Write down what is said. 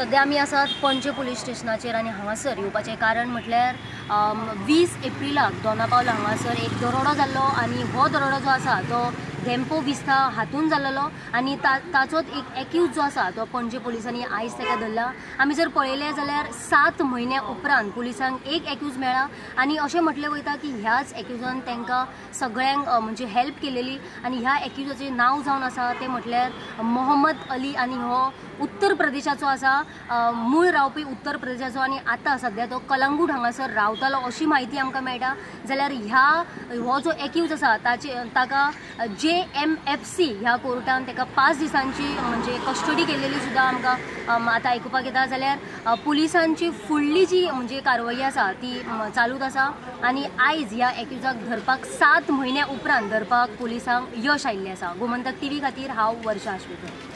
सध्या आमी आसात पणजे पुलीस स्टेशनाचेर आनी हांगासर येवपाचें कारण म्हटल्यार 20 एप्रिलाक दोनापावल हांगासर एक दरोडो जाल्लो आनी हो दरोडो जो आसा तो धेंपो विस्ता हातून जाल्लो आनी ताचोच एक एक्यूज जो आसा तो पणजे पुलिसांनी आयज ताका धरला. आमी जर पळयलें जाल्यार 7 म्हयन्या उपरांत पुलिसांक एक एक्यूज मेळ्ळा आनी अशें म्हटलें वयता की ह्याच एक्यूजान तांकां सगळ्यांक म्हणजे हेल्प केलेली आनी ह्या एक्यूजाचें नांव जावन आसा तें म्हटल्यार मोहम्मद अली आनी हो उत्तर प्रदेशाचो आसा, मूळ रावपी उत्तर प्रदेशाचो आनी आतां सद्या तो कलंगूट हांगासर रावतालो अशी म्हायती आमकां मेळटा. जाल्यार हो जो एक्यूज आसा ताका JMFC ह्या कोर्टान ताका 5 दिसांची म्हणजे कस्टडी केलेली सुद्दां आमकां आतां आयकुपाक येता. जाल्यार पुलिसांची फुडली जी म्हणजे कारवाई आसा ती चालूच आसा आनी आयज ह्या एक्यूजाक धरपाक 7 म्हयन्या उपरांत धरपाक पुलिसांक यश आयिल्लें आसा. गोमंतक टीव्ही खातीर हांव वर्षा आश्वेकर.